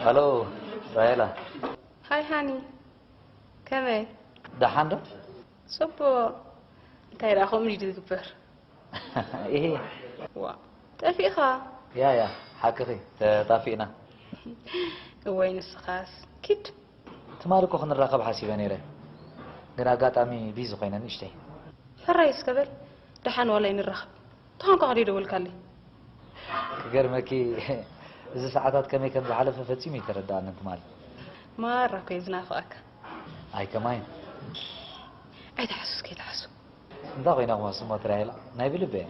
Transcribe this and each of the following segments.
ሃሎ ራሄላ። ሃይ ሃኒ፣ ከመይ? ደሓን ዶ? ጽቡቕ። እንታይ ደኣ ከምኡ ድዩ ዝግበር? ኢሂ። ዋ፣ ጠፊእኻ? ያ ያ፣ ሓቅኺ፣ ተጣፊእና። እወይ፣ ንስኻስ ኪድ። ትማሊ እኮ ክንራኸብ ሓሲበ ነይረ፣ ግን ኣጋጣሚ ቢዚ ኮይነ ንእሽተይ። ሕራይ እስከ በል፣ ደሓን ዋላ ይንራኸብ። ተኾንካ ከ ደይደወልካለይ? ክገርመኪ፣ እዚ ሰዓታት ከመይ ከም ዝሓለፈ ፈጺሙ ኣይተረድኣንን ትማሊ። ማራ እኮ እየ ዝናፍቐካ። ኣይ ከማይ። ኣይትሓስስ፣ ከይትሓሱ። እንታይ ኮይና እኳ ስሞ ትራይላ ናይ ብልበ እየ።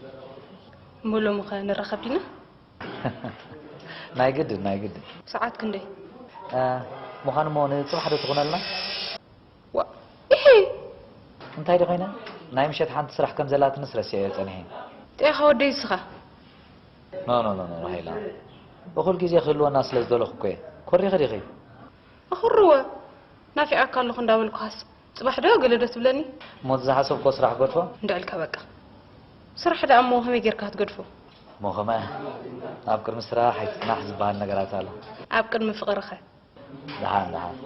እሞ ሎሚ ኸ ንራኸብ ዲና? ናይ ግድን፣ ናይ ግድን። ሰዓት ክንደይ? እ፣ ምዃኑ እሞ ንጽባሕ ዶ ትኾነልና? ዋ፣ ኢሂ! እንታይ ዶ ኮይነ? ናይ ምሸት ሓንቲ ስራሕ ከም ዘላትንስ ረሲዐዮ ጸኒሐ። ጤኻ ወደይ እስኻ? ኖ፣ ኖ፣ ኖ፣ ኖ፣ ራሄላ። እኹል ግዜ ክህልወና ስለ ዝደለኹ እኮ እየ። ኮሪኺ ዲኺ? ኣኹርወ፣ ናፊቓካ ኣለኹ እንዳበልኩኻስ፣ ጽባሕ ዶ ገለ ዶ ትብለኒ? እሞ እቲ ዝሓሰብክዎ ስራሕ ገድፎ? እንድዕልካ በቃ። ስራሕ ደኣ እሞ ከመይ ጌርካ ክትገድፎ? እሞ ከመ ኣብ ቅድሚ ስራሕ ኣይትጽናሕ ዝበሃል ነገራት ኣሎ። ኣብ ቅድሚ ፍቕሪ ኸ? ደሓን፣ ደሓን።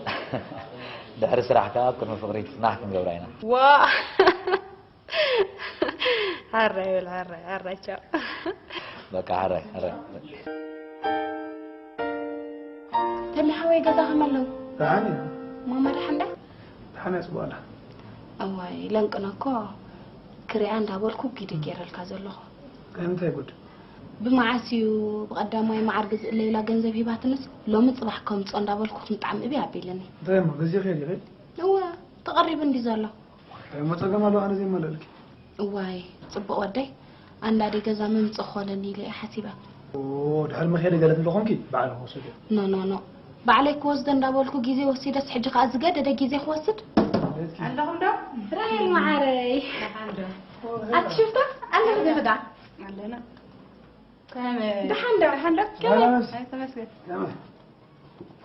ድሕሪ ስራሕ ከኣ ኣብ ቅድሚ ፍቕሪ ትጽናሕ ክንገብራ ኢና። ዋ! ኣራይ በል፣ ኣራይ፣ ኣራይ፣ ቻው። በቃ፣ ኣራይ፣ ኣራይ። ተሚ ሓወይ፣ ገዛ ከመይ ኣለዉ? ደሓን እዩ። ማማ ደሓን ዳ? ደሓን እያ፣ ጽቡቕ ኣላ። እዋይ፣ ለንቅነ እኮ ክሪኣ እንዳበልኩ ግዲ ገይረልካ ዘለኹ። እንታይ ጉድ? ብመዓስ እዩ ብቐዳማይ መዓር ግዝእለይ ኢላ ገንዘብ ሂባትንስ፣ ሎሚ ጽባሕ ከምጾ እንዳበልኩ ክንጣዕም እብይ ኣቢልኒ። እንታይ እሞ፣ ግዜ ከይድ ይኸይድ? እወ፣ ተቐሪቡ እንዲ ዘሎ። እንታይ እሞ ጸገም ኣለዎ ኣነ ዘይመልእልኪ? እዋይ፣ ጽቡቕ ወደይ፣ ኣንዳዲ ገዛ ምምጽእ ክኾነኒ ኢለ እየ ሓሲበ። ኦ፣ ድሕሪ መኼደ ገለ ትብሎ ኾንኪ፣ ባዕለ ክወስድ እየ። ኖ፣ ኖ፣ ኖ። ባዕለይ ክወስዶ እንዳበልኩ ግዜ ወሲደስ፣ ሕጂ ከኣ ዝገደደ ግዜ ክወስድ? ኣለኹም ዶ? ራሄል መዓረይ። ደሓን ዶ? ኣቲ ሽፍታ፣ ኣለኹ ዲኺ ደኣ? ኣለና። ከመይ? ደሓን ዶ? ደሓን ዶ? ከመይ? ኣይ፣ ተመስገን። ከመይ?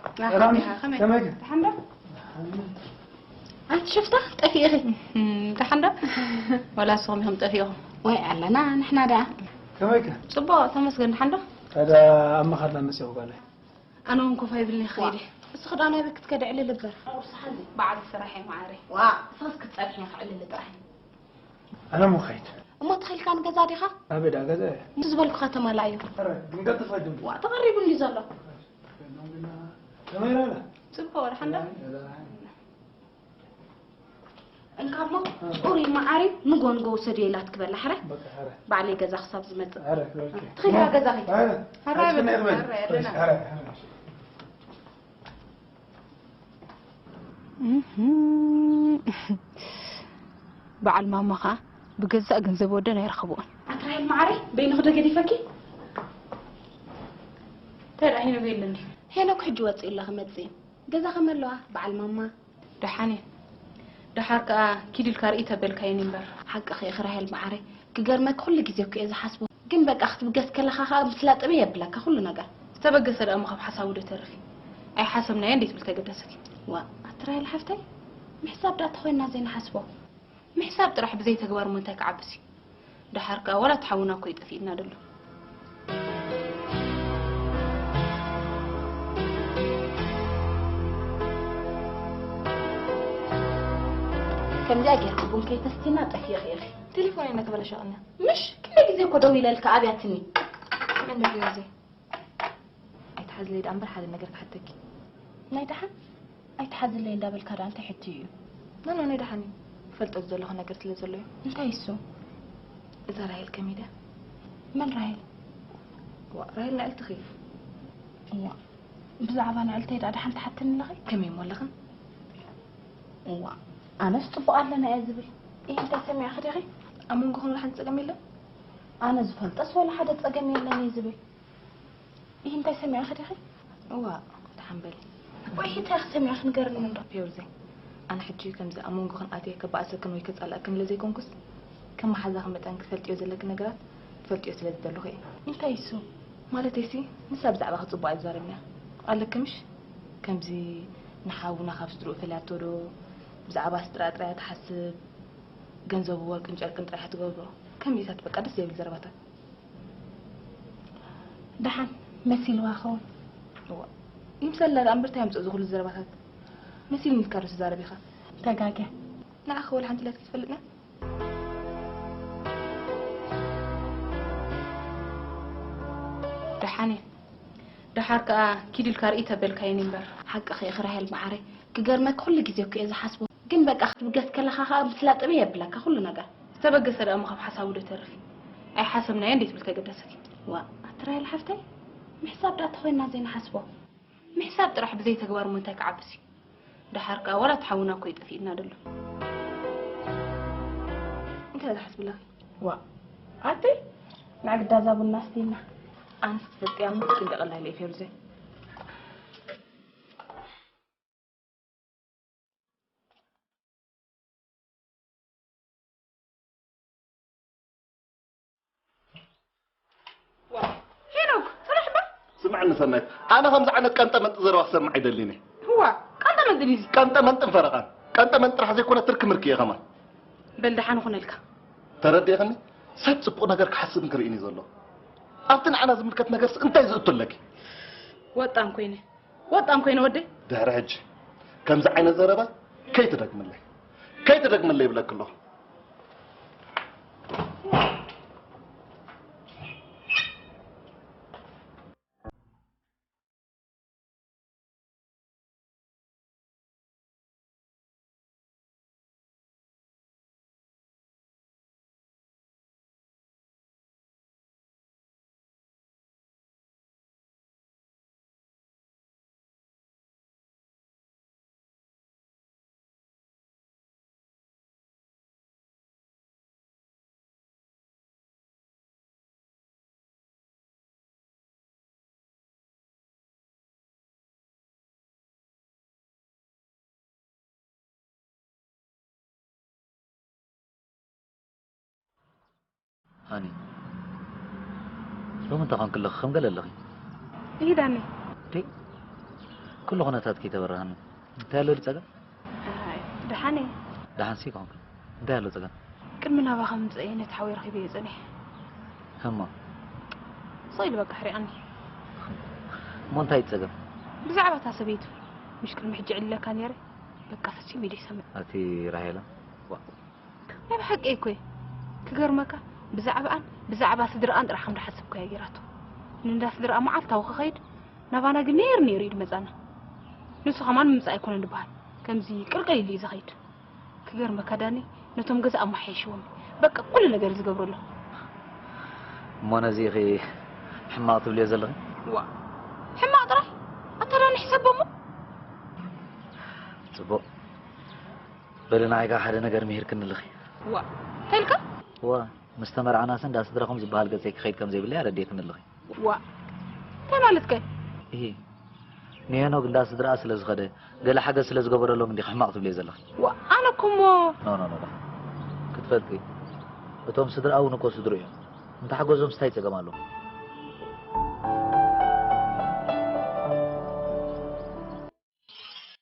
ኣህ፣ ሰላም፣ ዲኻ? ከመይ? ከመይ? ደሓን ዶ? ኣቲ ሽፍታ፣ ጠፊእኺ። እም፣ ደሓን ዶ? ዋላ ንስኹም ኢኹም ጠፊእኹም? ወይ ኣለና፣ ንሕና ደኣ። ከመይከ? ጽቡቕ፣ ተመስገን፣ ደሓን ዶ? ታዲያ ኣብ መኻድና መጺኹ ጓለይ። ኣነ እውን ኮፍ ኣይብልኒ ክኸይድ እየ። እስኺ ደኣ ናበይ ክትከዲ ዕልል እበር? ቁርስኻ እዚ በዓል ስራሕ እየ መዓረይ። ዋ፣ እስኽስ ክትጸንሒ ኢኺ ዕልል ጥራሕ። ኣነ እሞ ክኸይድ። እሞ ተኺልካ ንገዛ ዲኻ? ኣበይ ደኣ ገዛ እየ። ምስ ዝበልኩኻ ተማላኣዮ። ሕራይ፣ ግን ቀልጥፍ ኣድምቲ። ዋ፣ ተቐሪቡ እንድዩ ዘሎ። ከመይ ኢላ? ጽቡቕ፣ ደሓን ዶ? እንካ እሞ፣ ጽሩይ መዓሪ ንጎንጎ ውሰድዮ ኢላትኪ በላ፣ ሕራይ? በቃ፣ ሕራይ። ባዕለይ ገዛ ክሳብ ዝመጽእ። ሕራይ፣ በልኪ። ትኺድ ኢኻ ገዛኺ? ሕራይ። ሕራይ፣ ኣጭቅና በል። ይቕበል። ሕራይ፣ ኣለና። ሕራይ፣ ሕራይ። እህም። በዓል ማማ ኸኣ ብገዛእ ገንዘብ ወደን ኣይረኸብኦን። ኣቲ ራሄል መዓረይ፣ በይንኺ ዶ ገዲፈኪ? እንታይ ደኣ ሄኖክ የለን ድዩ? ሄኖክ ሕጂ ወጺኡ ኣሎ ክመጽእ እዩ። ገዛ ከመይ ኣለዋ በዓል ማማ? ደሓን እየን። ደሓር ከኣ ኪድ ኢልካ ርኢ ተበልካየኒ እምበር። ሓቅኺ ኢኺ ራሄል መዓረይ። ክገርመኪ ኩሉ ግዜ እኮ እየ ዝሓስቦ። ግን በቃ ክትብገስ ከለኻ ከኣ ምስላ ጥብይ የብለካ ኩሉ ነገር። ዝተበገሰ ደኣ እሞ ካብ ሓሳቡ ዶ ተርፍ እዩ? ኣይሓሰብናዮን ደይትብል ተገደሰኪ። ዋእ ኣቲ ራሄል ሓፍተይ፣ ምሕሳብ ደኣ ተኾይንና ዘይንሓስቦ። ምሕሳብ ጥራሕ ብዘይ ተግባር እሞ እንታይ ክዓብስ እዩ? ደሓር ከኣ ዋላ እቲ ሓውና እኮ እዩ ጠፊእና ደሎ። ከምዚኣ ጌርኪ ቡን ከይተስቲና ጠፊእኺ ኢኺ። ቴሌፎነይ እናተበላሸወትኒ። ምሽ ክንደይ ግዜ እኮ ደዊለልካ ኣብያትኒ። መን ደኣ ጊዜ? ኣይትሓዝለይ ደኣ እምበር ሓደ ነገር ክሓተኪ። ናይ ደሓን ኣይትሓዝለይ እንዳበልካ ደኣ እንታይ ሕጂ እዩ? ኖ፣ ኖ፣ ናይ ደሓን እዩ። ክፈልጦ ዝደለኹ ነገር ስለ ዘሎ እዩ። እንታይ እሱ? እዛ ራሄል ከመይ ድያ? መን ራሄል? ዋእ፣ ራሄል ንዕልትኺ። እዋ፣ ብዛዕባ ንዕልተይ ደኣ ደሓን ትሓትኒ ኣለኺ? ከመይ እሞ ኣለኽን? እዋ፣ ኣነስ ጽቡቕ ኣለና እየ ዝብል። ኢሂ፣ እንታይ ሰሚዕኺ ዲኺ? ኣብ መንጎኹም ወላ ሓንቲ ጸገም የለን? ኣነ ዝፈልጦስ ወላ ሓደ ጸገም የለን እየ ዝብል። ኢሂ፣ እንታይ ሰሚዕኺ ዲኺ? እዋ፣ ደሓን በሊ። ወይ እንታይ ኢኺ ሰሚዕኺ ንገርኒ እንዶ። ፌውዚ፣ ኣነ ሕጂ ከምዚ ኣብ መንጎኽን ኣትየ ከባእሰክን ወይ ከጻልኣክን ኢለ ዘይኮንኩስ፣ ከም መሓዛኺ መጠን ክትፈልጥዮ ዘለኪ ነገራት ክትፈልጥዮ ስለ ዝደለኹ እየ። እንታይ እሱ? ማለተይሲ፣ ንሳ ብዛዕባኺ ጽቡቕ ኣይዛረብንያ። ኣለኪ ምሽ? ከምዚ ንሓውና ካብ ስድርኡ ፈልያቶ ዶ፣ ብዛዕባ ስድራ ጥራይ እያ ትሓስብ፣ ገንዘቡ ወርቅን ጨርቅን ጥራይ እያ ትገብሮ። ከምዚታት በቃ ደስ ዘይብል ዘረባታት። ደሓን መሲልዋ ኸውን። እዋ፣ ይምሰልና ደኣ እምበር እንታይ ኣምፅኦ እዚ ኩሉ ዘረባታት? መሲልኒ ኢልካ ዶ ትዛረብ ኢኻ? ተጋግያ። ንዓኺ ወላ ሓንቲ ኢላትኪ ትፈልጥና? ደሓን እየ። ደሓር ከኣ ኪድ ኢልካ ርኢ ተበልካየኒ እምበር። ሓቅኺ ኢኺ ራሄል መዓረይ። ክገርመኪ ኩሉ ግዜ እኮ እየ ዝሓስቦ። ግን በቃ ክትብገስ ከለኻ ከኣ ምስላ ጥምይ የብለካ ኩሉ ነገር። ዝተበገሰ ደኣ እሞ ካብ ሓሳቡ ዶ ይተርፍ እዩ? ኣይሓሰብናዮን ዶ ትብል ተገደሰት እዩ? ዋእ ኣቲ ራሄል ሓፍተይ፣ ምሕሳብ ደኣ ተኾይንና ዘይንሓስቦ። ምሕሳብ ጥራሕ ብዘይ ተግባር እሞ እንታይ ክዓብስ እዩ? ደሓር ከኣ ዋላ እቲ ሓውና እኮ እዩ ጠፊእና ደሎ። እንታይ ዝሓስብለኺ? ዋእ ኣቲ ንዕግዳ እዛ ቡና ኣስትይና። ኣነስ ትፈልጥያ እሞ ክንዲ ቀላል እየ ፌሩዘይ። ሄኖክ ጽናሕ እባ። ስምዕኒ ሰናይት፣ ኣነ ከምዚ ዓይነት ቀንጠመንጢ ዘረባ ክሰምዕ ኣይደልን እየ። ህዋ ቀንጠመንጢ ድዩ እዚ? ቀንጠመንጥን ፈረቓን። ቀንጠመንጢ ጥራሕ ዘይኮነ ትርኪ ምርኪ እየ ከማን። በል ደሓን ይኹነልካ። ተረዲእኽኒ? ሰብ ጽቡቕ ነገር ክሓስብን ክርእይን እዩ ዘሎ። ኣብቲ ንዓና ዝምልከት ነገርስ እንታይ ዝእቱ ኣለኪ? ወጣን ኮይነ ወጣን ኮይነ ወደይ። ድሕሪ ሕጂ ከምዚ ዓይነት ዘረባ ከይትደግምለይ፣ ከይትደግምለይ ይብለኪ ኣለኹ። ሃኒ፣ ሎሚ እንታይ ኮንኪ ኣለኺ? ከም ገለ ኣለኺ። ይሂዳኒ። ቲ ኩሉ ኩነታት ከይተበራህኒ። እንታይ ኣሎ ድጸገም? ኣይ፣ ደሓን እየ። ደሓን ሲ ኮንኪ። እንታይ ኣሎ ጸገም? ቅድሚ ናባኻ ምምጸእየ ነቲ ሓወይ ረኺበዮ ጸኒሐ። ህማ? ስቕ ኢሉ በቃ ሕሪቐኒ። እሞ እንታይ ጸገም? ብዛዕባ እታ ሰበይቱ ምሽ ቅድሚ ሕጂ ዕልለካ ነይረ። በቃ ፈጺሙ እዩ ደይሰምዕ። ኣቲ ራሄላ፣ ዋ። ናይ ብሓቂ እኮ እዩ። ክገርመካ ብዛዕባኣን ብዛዕባ ስድራኣን ጥራሕ ከም ዝሓሰብኩ እያ ገይራቶ። ንእንዳ ስድራኣ መዓልታዊ ክኸይድ ናባና ግን ነይሩ ነይሩ እዩ ዝመጻና። ንሱ ከማን ምምጻእ ኣይኮነን ዝበሃል። ከምዚ ቅልቅል ኢሉ እዩ ዝኸይድ። ክገርመካ ዳኒ ነቶም ገዛ ኣመሓይሽዎም። በቃ ኩሉ ነገር እዩ ዝገብረሎም። እሞ ነዚ ኢኺ ሕማቕ ትብልዮ ዘለኺ? ዋ ሕማቕ ጥራይ? ኣታ ዳኒ ሕሰቦ እሞ። ጽቡቕ። በሊ ንዓይ ከኣ ሓደ ነገር ምሂርክኒ ኣለኺ። ዋ እንታይ ኢልካ? ዋ ምስ ተመርዓናስ እንዳ ስድራኹም ዝበሃል ገጸይ ክኸይድ ከም ዘይብለይ ኣረዲእክኒ ኣለኺ። ዋ እንታይ ማለትከ? እሂ ንሄኖክ እንዳ ስድራኣ ስለ ዝኸደ ገለ ሓገዝ ስለ ዝገበረሎም እንዲኺ ሕማቕ ትብልዮ ዘለኺ። ዋ ኣነ እኮ እሞ። ኖ ኖ ኖ ኖ ክትፈልጢ እቶም ስድራ እውን እኮ ስድርኡ እዮም። እንተሓገዞምስ እንታይ ጸገም ኣለዎ?